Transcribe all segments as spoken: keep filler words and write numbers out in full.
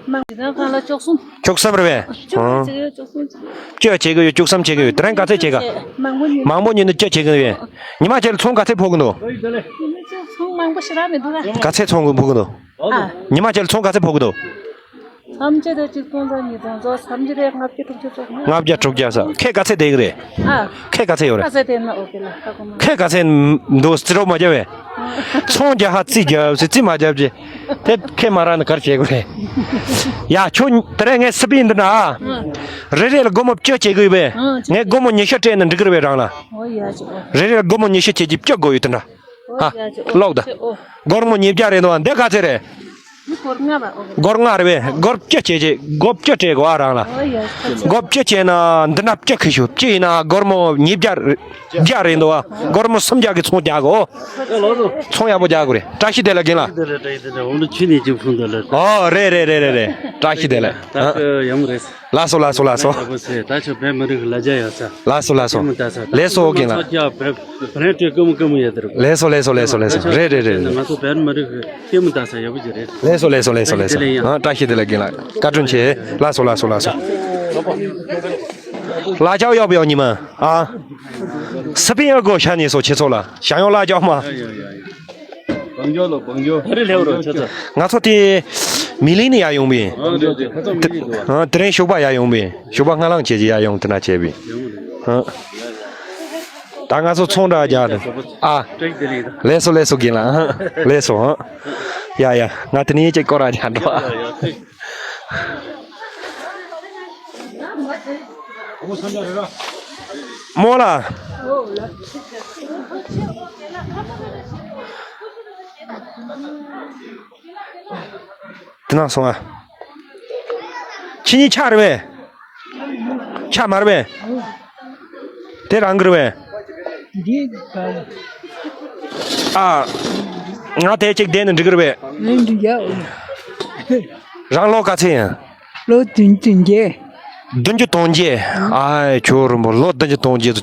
མང་། དེ་དང་གང་ལ་བཅུ་གསུམ། བཅུ་གསུམ་རེད་པས། བཅུ་གསུམ་བྱེད་ཀྱི་ཡོད། བཅུ་གསུམ་བྱེད་ཀྱི་ཡོད། བཅུ་བྱེད་ཀྱི་ཡོད། དེ་རིང་ག་ཚད་བྱེད་ག་མང་པོ་ཉོས། མང་པོ་ཉོས་ནས་བཅུ་བྱེད་ཀྱི་ཡོད། ཉི་མ་ཁྱེད་ལ་ཚོང་ག་ཚད་ཕོག་གི་འདུག་ཚོང་མང་པོ་ཞེ་དྲག་མི་འདུག་ད། ག་ཚད་ཚོང་གི་ཕོག་གི་འདུག་ཨ། ཉི་མ་ཁྱེད་ལ་ཚོང་ག་ཚད་ཕོག་གི་འདུག་ཐམས་ཅད་དེ་གཅིག་སྟོང་དང་ཉིས་སྟོང་ཚོ་ཐམས་ཅད་དེ་ལྔ་བརྒྱ་དྲུག་ཅུ་ཙམ། ལྔ་བརྒྱ་དྲུག་བརྒྱ་ས། ཁྱེད་ག་ཚད་བསྡད་ཀྱི་རེད། ཨ། ཁྱེད་ག་ཚད་ཡོད་རེད། ག་ཚད་བསྡད་ན་ཨོ་ཁེ་ལ་ཧ་གོ་མ། ཁྱེད་ག་ཚད་འདུག་རྩིས་རོགས་མ་རྒྱབ་པས། ཚོང་རྒྱག་ཧ་རྩིས་རྒྱབ་ཟེར་རྩིས་མ་རྒྱབ་ཅེས། དེ་ཁྱེད་མ་རག་ན་ག་རེ་བྱེད་དགོས་རེད། ཡ་ཁྱོད་དེ་རིང་ངའི་སི་པན་འདི་ན། རེ་རེ་ལ་སྒོར་མོ་བཅུ་བྱེད་དགོས་པས། ངས་སྒོར་མོ་ཉི་ཤུ་སྤྲད་ན་འགྲིག་གི་རེད་པས་རང་ལ། ཨོ་ཡ་ཅོ། རེ་རེ་ལ་སྒོར་མོ་ཉི་ཤུ་བྱེད་ཀྱི་བཅུ་དགོས་ཡོད་དེ་འདྲ། ཧ། ལོག་ད། སྒོར་མོ་ཉིས་བརྒྱ་རེད་འདུག་འདི་ག་ཚད་རེད། སྒོར་ལྔ་རེད་པས། སྒོར་བཅུ་བྱེད་ཀྱི། སྒོར་བཅུ་སྤྲད་དགོས་ཨ་རང་ལ། སྒོར་བཅུ་བྱས་ན་འདི་འདྲ་བཅུ་ཁེ་ཤོ་བཅུ་ཡིན་ན་སྒོར་མོ་ཉིས་བརྒྱ་རེད། བརྒྱ་རེད་འདུག་ཨ། སྒོར་མོ་སུམ་བརྒྱ་གི་ཚོང་རྒྱག་དགོས། ཚོང་ཡག་པོ་རྒྱག་དགོས་རེད། བཀྲ་ཤིས་བདེ་ལེགས་རྒན་ལགས། ཨོ་རེད་རེད་རེད་རེད་རེད། བཀྲ་ཤིས་བདེ་ལེགས། ལགས་སོ་ལགས་སོ་ལགས་སོ། ལགས་སོ་ལགས་སོ་ལགས་སོ། ལགས་སོ་ལགས་སོ། ལགས་སོ་རྒན་ལགས། ལགས་སོ་ལགས་སོ་ལགས་སོ་ལགས་སོ། རེད་རེད་རེད། ལགས་སོ་ལགས་སོ་ལགས་སོ་ལགས་སོ། ཨ་བཀྲ་ཤིས་བདེ་ལེགས་རྒན་ལགས། བཀའ་དྲིན་ཆེ། ལགས་སོ་ལགས་སོ་ལགས་སོ། ལ་ཅའོ་ཡོད་པ་ཡོད་ཉི་མ། ཨ། སི་པན་ཨ་གོ་ཤ་ཉེ་སོ་ཁྱེད་ཚོ་ལ་ཞང་ཡོང་ལ་ཅའོ་མ། ང་ཚོ་དེ་མི་ལིང་ནས་ཡར་ཡོང་པ་ཡིན། དེ་རིང་ཞོགས་པ་ཡར་ཡོང་པ་ཡིན། ཞོགས་པ་སྔ་ལངས་བྱས་ཀྱི་ཡར་ཡོང་དེ་ན་བྱས་པ་ཡིན། ཨ། ད་ང་ཚོ་ཚོང་འདྲ་རྒྱག་ཨ། ལགས་སོ་ལགས་སོ་རྒན་ལགས། ལགས་སོ། ཡ་ཡ། ང་དེ་ནས་ཅིག་སྐོར་ར་རྒྱག་འགྲོ་ཨ། རྨོ་ལགས། དེ་ན་སོང་ཨ། ཁྱེད་གཉིས་ཆ་རེད་པས། ཆ་མ་རེད་པས། དེ་རང་གི་རེད་པས། འདི་ག་ཨ། ང་དེ་གཅིག་བསྡད་ན་འགྲིག་གི་རེད་པས། ཨེ་འགྲིག་ཡ། རང་ལོ་ག་ཚོད་ཡིན། ལོ་བདུན་ཅུ་དོན་བརྒྱད། བདུན་ཅུ་དོན་བརྒྱད། ཨའི་ཁྱོད་རིན་པོ་ལོ་བདུན་ཅུ་དོན་བརྒྱད།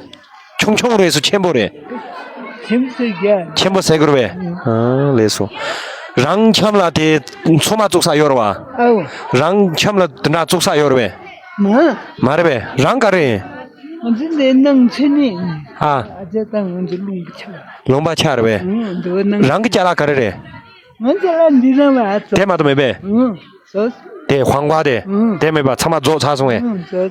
ཆུང་ཆུང་རེད་སོ་ཆེན་པོ་རེད། ཆེན་པོ་ཟེར་གྱི། ཆེན་པོ་ཟེར་དགོས་རེད་པས། ཨ་ལགས་སོ། རང་འཆམ་ལ་དེ་ཚོང་མ་བཙུགས་ས་ཡོད་རེད་པ། ཨའོ། རང་འཆམ་ལ་དེ་འདྲ་བཙུགས་ས་ཡོད་རེད་པས། མ། མ་རེད་པས། རང་ག་རེ་ཡིན། ང་ཚོ་འདི་ནང་ཚན་ནི། ཨ། ཨ་ཅག་དང་ང་ཚོ་ལུང་པ་ཆགས། ལུང་པ་ཆགས་རེད་པས། ཨང་འདི་ནང་། རང་གི་ཅ་ལག་ག་རེ་རེད། ང་ཅ་ལག་འདི་རང་ལ་ཨ་ཙོ། དེ་མ་གཏོགས་མེད་པས། ཨང་། ཟོས། དེ་ཧོང་ཀ་དེ། ཨང་། དེ་མེད་པ་ཚང་མ་རྫོགས་ཚར་སོང་ངས། ཨང་ཟོས།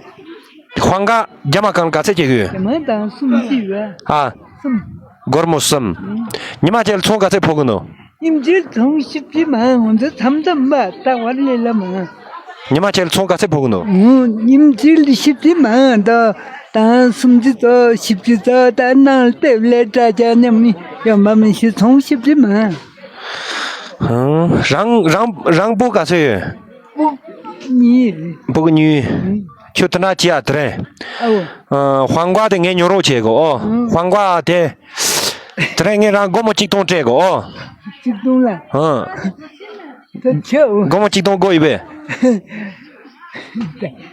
ཧོང་ཀ་རྒྱ་མ་གང་ག་ཚད་སྐྱེ་གི་ཡོད། རྒྱ་མ་དང་གསུམ་གཅིག་ཡོད། ཨ། གསུམ། སྒོར་མོ་གསུམ། ཨང་། ཉི་མ་ཁྱེད་ལ་ཚོང་ག་ཚད་ཕོག་གི་འདུག་ཉིན་གཅིག་ཚོང་བཞི་བཅུ་མ་ང་ཚོ་མཚམས་མཚམས་མ་ལྟ་བར་ལས་ལ་མ། ཉི་མ་ཁྱེད་ལ་ཚོང་ག་ཚད་ཕོག་གི་འདུག་ཨང་། ཉིན་གཅིག་ལ་བཞི་བཅུ་མ་ད་དང་གསུམ་བཅུ་ཙོ་བཞི་བཅུ་ཙོ་ད་ནང་ལྟེབ་ལས་འདྲ་བྱ་ཉམས་ནི་ཡོད་མ་མི་ཤི་ཚོང་བཞི་བཅུ་མ། ཧང་། རང་རང་རང་སྤུ་ག་ཚོད་ཡོད། སྤུ་གཉིས། སྤུ་གུ་གཉིས། ཨང་། ཁྱོད་དེ་འདྲ་བྱེད་ཡ་དེ་རེད། ཨའོ། ཨ། ཧོང་ཀ་དེ་ངས་ཉོ་རོགས་བྱེད་དགོས་ཨོ། ཨང་། ཧོང་ཀ་དེ། དེ་རིང་ངས་རང་སྒོར་མོ་གཅིག་སྟོང་སྤྲད་དགོས་ཨོ། གཅིག་སྟོང་ལ། ཨང་། ད་ཆེའོ། སྒོར་མོ་གཅིག་སྟོང་དགོས་ཡོད་པས།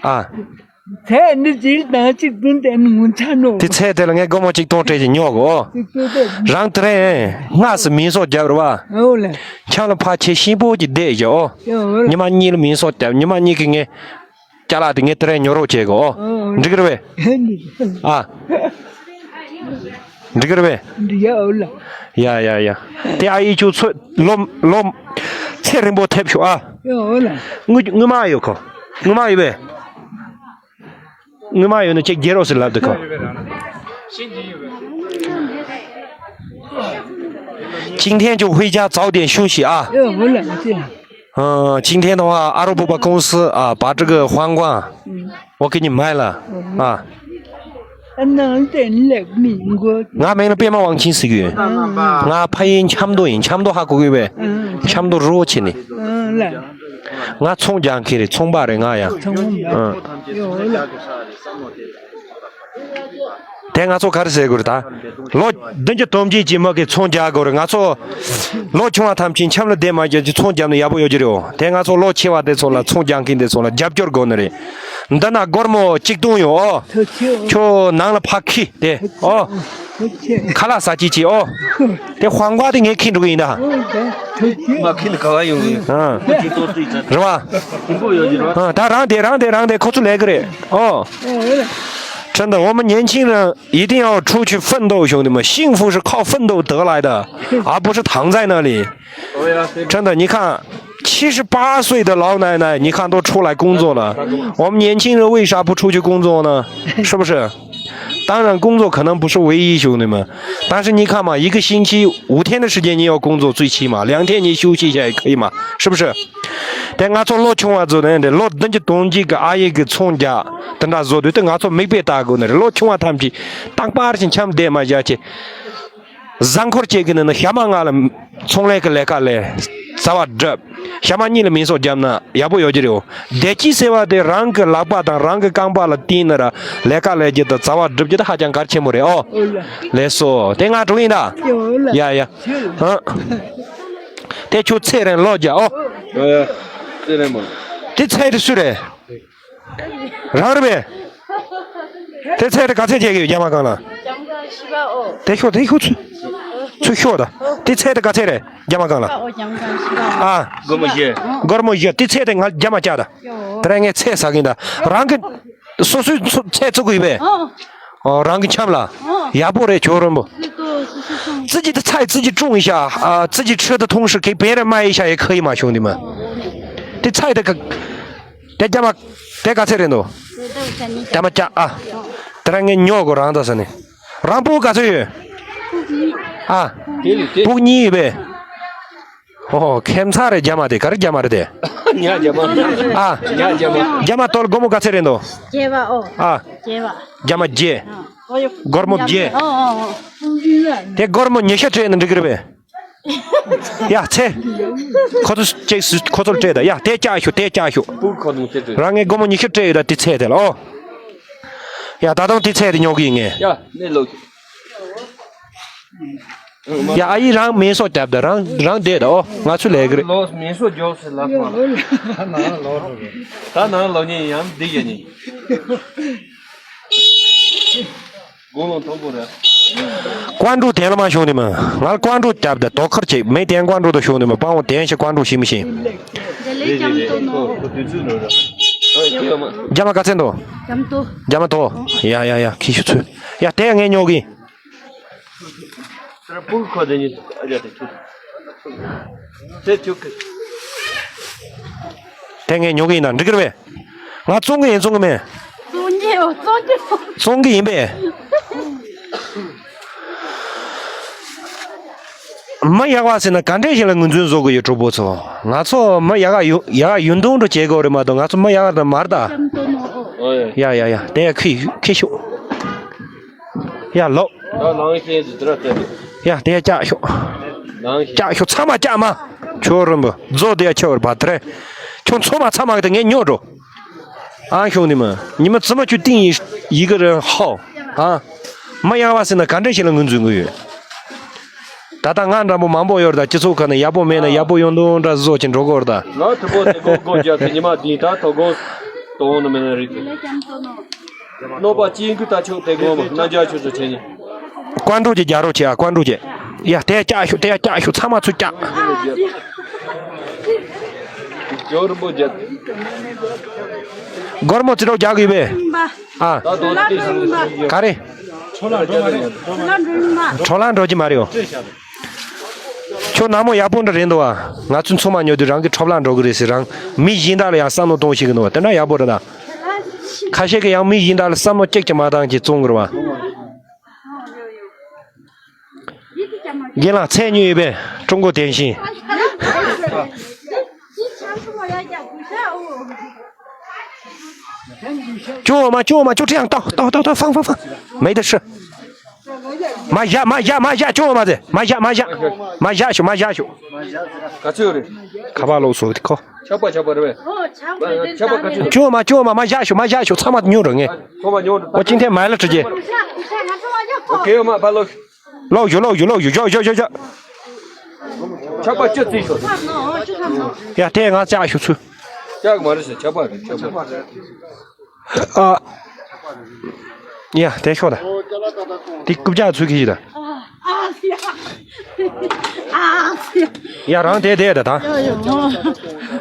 ཨ། ཚད་ནི་ཇིལ་དང་གཅིག་བདུན་དེ་ནི་ངོ་ཚ་ནོ། དེ་ཚད་དེ་ལ་ངས་སྒོར་མོ་གཅིག་སྟོང་སྤྲད་ཀྱི་ཉོ་གོ། གཅིག་སྟོང་དེ། རང་དེ་རིང་སྔ་སེ་མིང་གསོག་རྒྱབ་རེད་བ། ཨོ་ལ། ཁྱམས་ལ་ཕར་ཆེ་ཤིང་པོ་གྱི་བསྡད་ཀྱི་ཨོ། ཨོ་ལ། ཉི་མ་གཉིས་ལ་མིང་གསོག་རྒྱབ། ཉི་མ་གཉིས་ཀྱི་ངས་ཅ་ལག་དེ་ངས་དེ་རིང་ཉོ་རོགས་བྱེད་གོ་ཨོ། ཨོ་ལ། འགྲིག་རེད་བས། ཨ། འགྲིག་རེད་བས། འགྲིག་ཡ་ཨོ་ལ། ཡ་ཡ་ཡ། དེ་ཨ་ཡེ་ཁྱོད་ཚོད་ལོ་ལོ་ཚེ་རིང་པོ་ཐེབས་ཤོག་ཨ། ཡ་ཨོ་ལ། དངུལ་དངུལ་མ་ཡོད་ཁོ། དངུལ་མ་ཡོད་བས། དངུལ་མ་ཡོད་ན་ཅིག་རྒྱལ་རོགས་སུ་ལབ་འདུག་གོ།今天就回家早点休息啊。 ཡ་ཨོ་ལ། ཨ། 呃，今天的话，阿拉伯公司啊，把这个黄瓜，我给你卖了啊。 ཨ་ནང་བསྟན་ལེགས་མིན་གོ། ང་མིང་ལ་པད་མ་དབང་ཆེན་ཟེར་གྱི་ཡོད། ཨང་། ང་ཕ་ཡུལ་ཆབ་མདོ་ཡིན། ཆབ་མདོ་ཧ་གོ་གི་བས། ཨང་། ཆབ་མདོ་རི་བོ་ཆེ་ནས། ཨང་ལ། ང་ཚོང་རྒྱག་མཁན་རེད། ཚོང་པ་རེད་ང་ཡང་། ཚོང་པ། ཨང་། ཡོད་ལ། དེ་ང་ཚོ་ག་རེ་ཟེར་དགོས་རེད་ད། ལོ་བདུན་ཅུ་དོན་བརྒྱད་ཀྱི་མི་གིས་ཚོང་རྒྱག་དགོས་རེད། ང་ཚོ་ལོ་ཆུང་བ་ཐམས་ཅད་འཆམ་ལ་བསྡད་མ་རྒྱག་ཅིག་ཚོང་རྒྱག་ན་ཡག་པོ་ཡོད་ཀྱི་རེད། དེ་ང་ཚོ་ལོ་ཆེ་བ་དེ་ཚོ་ལ་ཚོང་རྒྱག་མཁན་དེ་ཚོ་ལ་རྒྱབ་སྐྱོར་དགོས་ནི་རེད། འདི་ན་སྒོར་མོ་གཅིག་སྟོང་ཡོད་ཨོ། ཁྱོད་ནང་ལ་ཕར་འཁྱེར་དེ་ཨོ། ཁ་ལག་ཟ་ཅིག་ཅིག་ཨོ། དེ་ཧོང་ཀོང་དེ་ངས་འཁྱེར་འགྲོ་གི་ཡིན་ད། མ་འཁྱེར་ན་ག་བ་ཡོང་གི་ཨ། རེད་བ། ཨ་ད་རང་དེ་རང་དེ་རང་དེ་ཁོ་ཚོ་ལས་ཀྱི་རེད་ཨོ། 真的，我们年轻人一定要出去奋斗，兄弟们，幸福是靠奋斗得来的，而不是躺在那里。真的，你看，七十八岁的老奶奶，你看都出来工作了，我们年轻人为啥不出去工作呢？是不是？当然，工作可能不是唯一，兄弟们，但是你看嘛，一个星期五天的时间，你要工作，最起码两天你休息一下也可以嘛，是不是？ དེ་ང་ཚོ་ལོ་ཆུང་བ་ཚོ་ནས་འདི་ལོ་བདུན་ཅུ་དོན་བརྒྱད་ཀྱི་ཨ་ཡེ་གི་ཚོང་རྒྱག་དེ་འདྲ་བཟོ་དུས་དེ་ང་ཚོ་མིག་དཔེ་ལྟ་དགོས་ནི་རེད། ལོ་ཆུང་བ་ཐམས་ཅད་རྟག་པར་ཞིག་འཆམ་བསྡད་མ་བཞག་ཅིག་གཟའ་འཁོར་གཅིག་གི་ནང་ན་ཞག་མ་ལྔ་ལ་ཚོང་ལས་ཀྱི་ལས་ཀ་ལས་རྩ་བ་སྒྲུབ། ཞག་མ་གཉིས་ལ་མི་སོ་བརྒྱབ་ན་ཡག་པོ་ཡོད་ཀྱི་རེད། བདེ་སྐྱིད་ཟེར་བ་དེ་རང་གི་ལག་པ་དང་རང་གི་རྐང་པ་ལ་བརྟེན་ནས་ར་ལས་ཀ་ལས་རྒྱུ་དང་རྩ་བ་སྒྲུབ་རྒྱུ་དེ་ཧ་ཅང་གལ་ཆེན་པོ་རེད་ཨོ། ལགས་སོ། དེ་ང་འགྲོ་ཡིན་ད། ཡ་ཡ། ཧ། དེ་ཁྱོད་ཚེ་རིང་ལོ་བརྒྱ་ཨོ། ཡ་ཡ། ཚེ་རིང་མོ། དེ་ཚེ་དེ་སུ་རེད། རང་རེད་པས། དེ་ཚེ་དེ་ག་ཚད་བྱེད་ཀྱི་ཡོད་རྒྱ་མ་གང་ལ། དེ་ཤོག་དེ་ཤོག་ཚུ། ཚུ་ཤོག་ད། དེ་ཚེ་དེ་ག་ཚད་རེད་རྒྱ་མ་གང་ལ། ཨ། སྒོར་མོ་བཞི། སྒོར་མོ་བཞི་དེ་ཚེ་དེ་ང་རྒྱ་མ་བཅག་ད། དེ་ར་ངས་ཚེ་ཟ་གིན་ད། རང་གི་སོ་སོའི་ཚོ་ཚེ་བཙུགས་གི་ཡོད་པས། ཨོ། རང་གི་འཆམ་ལ། ཡག་པོ་རེད་ཇོ་རོན་པོ། 自己的菜自己种一下啊，自己吃的同时给别人卖一下也可以嘛，兄弟们。这菜这个，这家嘛，这个菜人都，这家嘛家啊，这两个牛狗让到这里，让不干脆，啊，不你呗。 ཨོ། ཁྱད་མཚར་རེད་རྒྱ་མ་དེ། ག་རེ་རྒྱ་མ་རེད་དེ། ཉ་རྒྱ་མ། ཨ། ཉ་རྒྱ་མ། རྒྱ་མ་དོལ་སྒོར་མོ་ག་ཚད་རེད་འདུག་བརྒྱད་པ་ཨོ། ཨ། བརྒྱད་པ། རྒྱ་མ་བརྒྱད། ཨོ། སྒོར་མོ་བརྒྱད། ཨོ་ཨོ་ཨོ། དེ་སྒོར་མོ་ཉི་ཤུ་སྤྲད་ན་འགྲིག་གི་རེད་པས། ཡ་ཚེ། ཁོ་ཚོ་ཅིག་སུ་ཁོ་ཚོར་སྤྲད་ད། ཡ་དེ་བཅག་ཤོག་དེ་བཅག་ཤོག་རང་ངས་སྒོར་མོ་ཉི་ཤུ་སྤྲད་ཡོད་ད་དེ་ཚད་དེ་ལ་ཨོ། ཡ་ད་དུང་དེ་ཚད་དེ་ཉོ་གི་ཡིན་ངས། ཡ་ནས་ལོག་ཤོག་ཡ་ཨ་ཡིས་རང་མིང་སོགས་རྒྱབ་ད། རང་རང་བསྡད་ད། ཨོ་ང་ཚོ་ལས་ཀྱི་རེད། ལོ་མིང་སོགས་རྒྱོབ་སི་ལབ་མ། ད་ནང་ལོག་འགྲོ་གི། ད་ནང་ལོག་ཉིན་ཡང་འདི་ཡ་ཉིན། དགུང་ལོ་མཐོན་པོ་རེད། ཀོང་ཀྲུག་དེ་ལ་མ་བྱུང་ནི་མ། ང་ལ་ཀོང་ཀྲུག་རྒྱབ་ད་དོ་ཁུར་ཅིག་མེ་དན་ཀོང་ཀྲུག་ད་བྱུང་ནི་མ། པང་བོ་དན་ཞིག་ཀོང་ཀྲུག་ཤི་མི་ཤི། རྒྱ་མ་ག་ཚད་འདུག་རྒྱ་མ་ག་ཚད་འདུག་རྒྱ་མ་དོ། ཡ་ཡ་ཡ་ཁྱི་ཤུ་ཚུ། ཡ་དེ་ཡ་ངས་ཉོ་གི། དེ་ངས་ཉོ་གི་ཡིན་ན་འགྲིག་གི་རེད་པས། ང་བཙོང་གི་ཡིན་བཙོང་གི་མེད། བཙོང་གི་ཡོད་བཙོང་གི་ཡོད། བཙོང་གི་ཡིན་པས། མི་ཡག་པ་ཟེར་ན་ག་འདྲས་ཞིག་ལ་ངོས་འཛིན་བཟོ་གི་ཡོད་གྲོགས་པོ་ཚོ། ང་ཚོ་མི་ཡག་ག་ཡོད་ཡག་ག་ཡོད་མདོག་འདྲ་བྱེད་དགོས་རེད་མ་གཏོགས་ང་ཚོ་མི་ཡག་ག་དང་མར་ད། ཡ་ཡ་ཡ་དེ་ཡ་ཁི་ཁི་ཤོག་ཡ་ལོག་ད་ནང་བཞིན་དུ་དེ་ར་བསྟན། ཡ་དེ་ཡ་ལྕགས་ཤོག་ནང་བཞིན། ལྕགས་ཤོག་ཚང་མ་ལྕགས་མ། ཁྱོད་རིན་པོ་རྫོགས་དེ་ཡ་ཁྱོད་བར་དེ་རེད། ཁྱོད་ཚང་མ་ཚང་མ་གི་དེ་ངས་ཉོ་འགྲོ། ཨང་ཤོག་ནི་མ། ཉི་མ་ཙི་མ་ཁྱོད་ཏིང་ཡི་ཡི་གི་རེད་ཧོ། ཨ། མ་ཡག་པ་ཟེར་ན་ག་འདྲ་ཞིག་ལ་ངོས་འཛིན་གི་ཡོད། ད་ལྟ་ང་འདྲ་པོ་མང་པོ་ཡོད་རེད་ད། སྤྱི་ཚོགས་ཁ་ནས་ཡག་པོ་མེད་ན་ཡག་པོ་ཡོང་དུས་འདྲ་བཟོ་ཅིག་འགྲོ་གི་ཡོད་རེད་ད། ང་དུ་པོ་དེ་གོ་གོ་རྒྱ་དེ་ཉི་མ་དེ་ད་དོ་གོ་དོ་ནི་མེད་ན་རེད་དེ། གནོད་པ་ཅན་གི་ད་ཆོག་དེ་གོ་མ་རྣམ་རྒྱལ་ཆོས་སུ་བྱས་ནས། ཀོང་ཀྲུག་གི་རྒྱ་རོ་ཆེ་ཨ། ཀོང་ཀྲུག་གི། ཡ་དེ་ལྕགས་ཤོག་དེ་ལྕགས་ཤོག་ཚང་མ་ཚུར་ལྕགས། ཇོ་རིན་པོ་རྒྱ། སྒོར་མོ་ཙི་རོ་རྒྱག་གི་ཡོད་པས། ཨ། ད་དོ་དེ་ག་རེ། ཁྲོ་ལ་འགྲོ་གི་མ་རེད་འོ། ཁྱོད་ནག་མོ་ཡག་པོ་འདྲ་རེད་འདུག་བ། ང་ཚོ་ཚང་མ་ཉོ་དུས་རང་གི་ཁྲོ་ལ་འགྲོ་གི་རེད་ཟེར་རང་མི་གཞན་དག་ལ་ཡང་བསམ་བློ་གཏོང་ཤེས་གི་འདུག་བ། དེ་འདྲ་ཡག་པོ་རེད་ད། ཁ་ཤས་ཀྱིས་ཡང་མི་གཞན་དག་ལ་བསམ་བློ་གཅིག་ཀྱང་མ་བཏང་གི་བཙོང་གི་རེད་བ། རྒན་ལགས་ཚལ་ཉོས་ཡོད་པས་ཀྲུང་གོ་点心། ཅོ་མ་ཅོ་མ་ཅོ་ཁྲི་ཡང་ཏོ་ཏོ་ཏོ་ཏོ་ཧྥང་ཧྥང་ཧྥང་མེད་དུ་ཧྲི། མ་བཞག་མ་བཞག་མ་བཞག་ཅོ་མ་ཟེ་མ་བཞག་མ་བཞག་མ་བཞག་ཤོག་མ་བཞག་ཤོག་ག་ཚོད་རེད། ཁ་པར་ལོག་སོང་དེ་ཁོ། ཆག་པ་ཆག་པ་རེད་པས། ཨོ་ཆག་པ་རེད། ཆག་པ་ག་ཚོད། ཅུང་མ་ཅུང་མ་མ་བཞག་ཤོག་མ་བཞག་ཤོག་ཚང་མ་ཉོ་རོགས་ངས། ཚང་མ་ཉོ་རོགས། ཨོ་ཅིན་ཐེ་མ་ལ་ཁྲི་རྗེ། ཨོ་ཁེ་ཡོད་མ་པ་ལོ། ལོག་ཞུ་ལོག་ཞུ་ལོག་ཞུ་ཞོག་ཞོག་ཞོག་ཞོག་ཆག་པ་ཅུ་རྩིས་ཤོག་ཡ་དེ་ང་ལྕགས་ཞུ་ཚུལ། ལྕགས་མ་རེད་ཟེར། ཆག་པ་རེད། ཆག་པ་རེད། ཨ། ཡ་དེ་ཤོག་ད། དེ་རྐུབ་ལྕགས་ཚུལ་གྱིས་ཤིག་ད། ཡ་རང་དེ་དེ་ད་ད།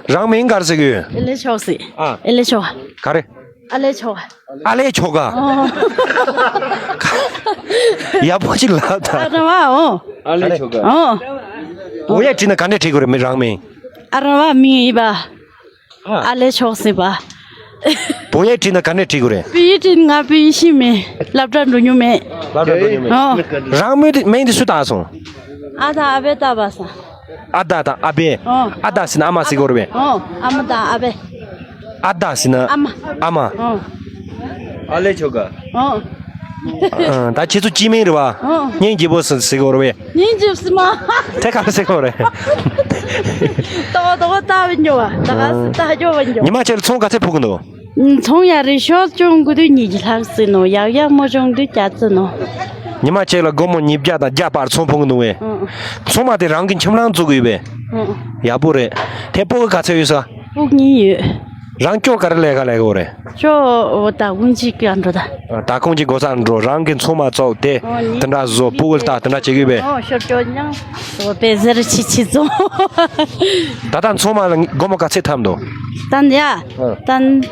རང་མིང་ག་རེ་ཟེར་གི་ཡོད། ཨེ་ལེ་ཆོག་སི། ཨ། ཨེ་ལེ་ཆོག་ག་རེ། ཨ་ལེ་ཆོག་ཨ་ལེ་ཆོག་ག་ཨ་ར་བ་ཨོ། ཨ་ར་བ་ཨོ། ཨ་ལེ་ཆོག་ག་ཨོ། བོད་ཡིག་བྲིས་ན་ག་འདྲས་བྲིས་དགོས་རེད་མི་རང་མིང་། ཨ་ར་བ་མིང་ཡིན་པ། ཨ་ལེ་ཆོག་ཟེར་བ། བོད་ཡིག་བྲིས་ན་ག་འདྲས་བྲིས་དགོས་རེད། བོད་ཡིག་བྲིས་ང་བོད་ཡིག་ཤེས་མེད། སློབ་གྲྭ་འགྲོ་མྱོང་མེད། སློབ་གྲྭ་འགྲོ་མྱོང་མེད། ཨོ། རང་མིང་དེ་མིང་དེ་སུ་བཏགས་སོང་། ཨ་ད་ཨ་བས་བཏགས་པ་སང་། ཨ་ད་དང་ཨ་བས། ཨོ། ཨ་ད་ཟེར་ན་ཨ་མ་ཟེར་དགོས་རེད་པས། ཨོ། ཨ་མ་དང་ཨ་བས། ཨ་ད་ཟེར་ན། ཨ་མ། ཨ་མ། ཨོ། ཨ་ལེ་ཆོག་ག་ཨོ། ཨ། ད་ཁྱེད་ཚོ་སྤྱི་མིང་རེད་པ། ཨོ། སྙིང་རྗེ་པོ་ཟེར་ཟེར་དགོས་རེད་པས། སྙིང་རྗེ་ཟེར་མ། དེ་ག་རེ་ཟེར་དགོས་རེད། ཏོག་ཏོག་ལྟ་བ་འགྱོ་བ། ད་ག་ཨ། ལྟ་འགྱོ་བ་འགྱོ། ཉི་མ་ཁྱེད་ཚོང་ག་ཚད་ཕུག་གི་འདུག་ཚོང་ཡ་རེ་ཤོག་ཅུང་དགུ་དུས་ཉིས་ཀྱི་ལྷག་ཟིན་ནོ། ཡག་ཡག་མོ་ཅུང་དུས་བརྒྱ་ཙི་ནོ། ཉི་མ་ཁྱེད་ལ་སྒོར་མོ་ཉིས་བརྒྱ་དང་བརྒྱ་བར་ཚོང་ཕུག་གི་འདུག་པས། ཨང་། ཚོང་མ་དེ་རང་གི་ཁྱིམ་རང་བཙུགས་གི་ཡོད་པས། ཨང་། ཡག་པོ་རེད། དེ་སྤུ་གུ་ག་ཚད་ཡོད་ས། སྤུ་གུ་གཉིས་ཡོད། རང་ཅོ་ག་རེ་ལས་ཀ་ལས་གོ་རེད། ཅོ་འོ་ད་ཀུང་ཅིག་ག་འགྲོ་ད། ད་ཀུང་ཅིག་གོ་ས་འགྲོ་རང་གི་ཚོང་མ་བཙུགས་དེ། ཨོ་ཉིན་དེ་འདྲ་བཟོ་སྤུ་གུ་ལྟ་དེ་འདྲ་བྱེད་གི་ཡོད་པས། ཨོ་ཤོར་ཅོ་ཉང་། འོ་པེ་ཟེར་ཆི་ཆི་བཙོང་། ད་ལྟ་ཚོང་མ་ལ་སྒོར་མོ་ག་ཚད་ཐམ་འདུག་ད་ཡ། ཨ། ད།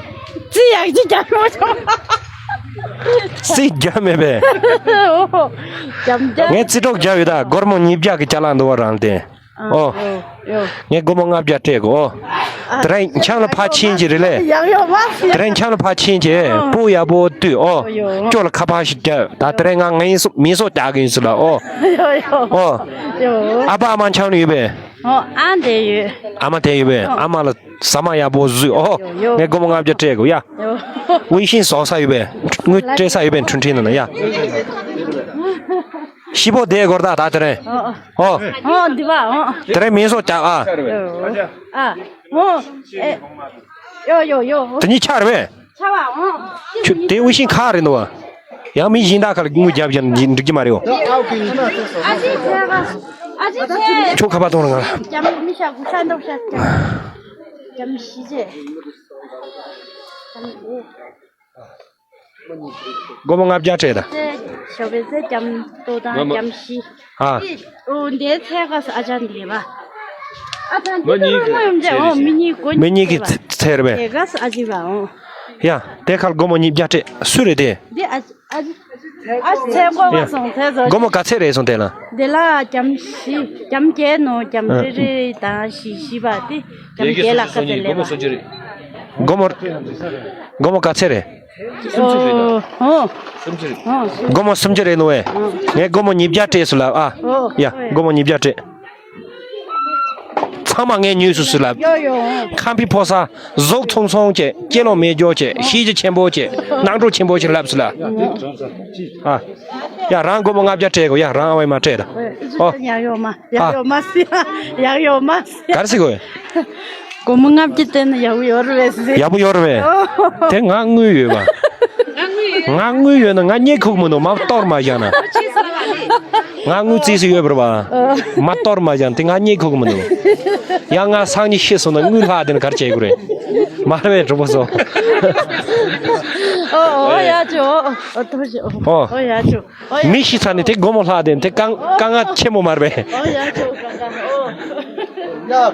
རྩིས་ཡག་ཅིག་རྒྱབ་མ་བྱུང་། རྩིས་རྒྱབ་མེད་པས། ཨོ། རྒྱབ་རྒྱབ། ངས་རྩིས་གྲོགས་རྒྱབ་ཡོད་ད་སྒོར་མོ་ཉིས་བརྒྱ་གི་ཅ་ལག་འདུག་པ་རང་དེ། ཨ། ཨོ། ཡོ་ཡོ། ངས་སྒོར་མོ་ལྔ་བརྒྱ་སྤྲད་གོ། ཨ། དེ་རིང་འཁྱམ་ལ་ཕར་ཕྱིན་གྱི་རེད་ལེ། ཡག་ཡོ་མ་སི། དེ་རིང་འཁྱམ་ལ་ཕར་ཕྱིན་གྱི་ཨ། སྤུ་ཡག་པོ་བཏུས་ཨོ། ཡོ། ཅོ་ལ་ཁ་པར་ཞིག་རྒྱབ་ད་དེ་རིང་ང་ངའི་སོ་མི་སོ་རྒྱག་གི་ཡིན་ཟེར་ལ་ཨོ། ཡོ་ཡོ། ཨོ། ཡོ། ཨ་ཕ་ཨ་མ་འཁྱམ་ལ་ཡོད་པས། ཨོ་ཨ་འདྲེ་ཡོད། ཨ་མ་དེ་ཡོད་པས། ཨོ། ཨ་མ་ལ་ཟ་མ་ཡག་པོ་བཟོས་ཨོ། ཡོ་ཡོ། ངས་སྒོར་མོ་ལྔ་བརྒྱ་སྤྲད་དགོས་ཡ། ཡོ། ཝི་ཤིན་བཟོ་ས་ཡོད་པས། དངུལ་སྤྲད་ས་ཡོད་པས་འཕྲིན་ཕྲན་ནང་ན་ཡ། ཤི་བོ་དེ་སྒོར་ད་ད་དེ་རེད། ཨོ་ཨོ། ཨོ། ཨོ་འདི་བ་ཨོ། དེ་རེད་མིང་བཟོ་རྒྱག་ཨ། ཨོ་ཨ། ཨོ་ཨེ། ཡོ་ཡོ་ཡོ། དེ་གཉིས་ཆ་རེད་པས། ཆ་བ་ཨོ། ཁྱོད་དེ་ཝི་ཤིན་ཁ་རེད་འདུག་བ། ཡང་མི་གཞན་དག་ཁ་ལ་དངུལ་རྒྱབ་ཀྱང་འགྲིག་གི་མ་རེད་འོ། ཨ་ཅེ་ཁྱེད་ཁ་པར་གཏོང་ར་ང་། ལྕམ་མི་ཤ་གུ་ཤ་འདོག་ཤ། ལྕམ་ཤི་ཅེ། སྒོར་མོ་ལྔ་བརྒྱ་སྤྲད་ད། ཞོ་བེ་ཟེ་ལྕམ་ཏོ་དང་ལྕམ་ཤི། ཨ། ཨོ་འདས་ཚེ་ག་ས་ཨ་ཅག་འདས་པ། ཨ་ཅག་འདས་པ་ཡོང་ཅེ་ཨོ་མི་གཉིས་སྒོ་མི་གཉིས་ཀྱི་ཚེ་རེད་པས། དེ་ག་ས་ཨ་ཅི་བ་ཨོ། ཡ་དེ་ཁར་སྒོར་མོ་ཉིས་བརྒྱ་སྤྲད་སུ་རེད་དེ། འདི་ཨ་ཅི། ཨ་ཅི། ཨ་ཅི་ཚེ་གོ་བ་སོང་ཚེ་བཟོ། སྒོར་མོ་ག་ཚད་རེད་སོང་དེ་ལ། དེ་ལ་ལྕམ་བཞི་ལྕམ་བརྒྱད་ནོ་ལྕམ་རེ་རེ་དང་བཞི་བཞི་བ་དེ་ལྕམ་བརྒྱད་ལ་ཁ་ཚད་ལེ་བ། སྒོར་མོ་སྒོར་མོ་ག་ཚད་རེད། ཨོ་ཨོ། སྒོར་མོ་སུམ་ཅུ་རེད་ནོ་བས། ངས་སྒོར་མོ་ཉིས་བརྒྱ་སྤྲད་སུ་ལ་ཨ། ཡ་སྒོར་མོ་ཉིས་བརྒྱ་སྤྲད། ཚང་མ་ངས་ཉོས་སུ་སུ་ལ། ཡོ་ཡོ། ཁམས་པའི་ཕོ་གསར་གཟུགས་ཚོང་ཚོང་བྱས་སྐྱེ་ལོ་མེ་སྒྱོགས་བྱས་ཤེས་རྒྱ་ཆེན་པོ་བྱས་ནང་འགྲོ་ཆེན་པོ་ཞིག་ལབ་སུ་ལ། ཨ། ཡ་རང་སྒོར་མོ་ལྔ་བརྒྱ་སྤྲད་དགོས་ཡ་རང་ཨ་བའི་མ་སྤྲད་ད། ཨོ། ཡག་ཡོ་མ་ཡག་ཡོ་མ་སི་ཡག་ཡོ་མ་སི། ག་རེ་ཟེར་དགོས། སྒོར་མོ་ལྔ་བརྒྱ་སྟེར་ན་ཡག་པོ་ཡོད་རེད་པས། ཡག་པོ་ཡོད་རེད་པས། དེ་ང་དངུལ་ཡོད་པ། ང་དངུལ་ཡོད་ན་ང་རྙེད་ཁུག་མི་འདུག་མ་གཏོར་མ་བཞག་ན། ང་དངུལ་རྩིས་སུ་ཡོད་པར་བ། མ་གཏོར་མ་བཞག་ན་དེ་ང་རྙེད་ཁུག་མི་འདུག་ཡང་ང་སང་ཉིན་ཤི་སོང་ན་དངུལ་ལྷག་དེ་ནི་ག་རེ་བྱེད་དགོས་རེད། མ་རེད་པས་གྲོགས་པོ་ཚོ། ཨོ་ཨོ་ཡ་ཅོ་ཨོ་ཨོ་ཏོ་ཞོ་ཨོ་ཡ་ཅོ། མི་ཤི་ཚར་ནས་དེ་སྒོར་མོ་ལྷག་དེ་དེ་དཀའ་དཀའ་ངལ་ཆེན་པོ་མ་རེད་པས། ཨོ་ཡ་ཅོ་དཀའ་ངལ་ཨོ།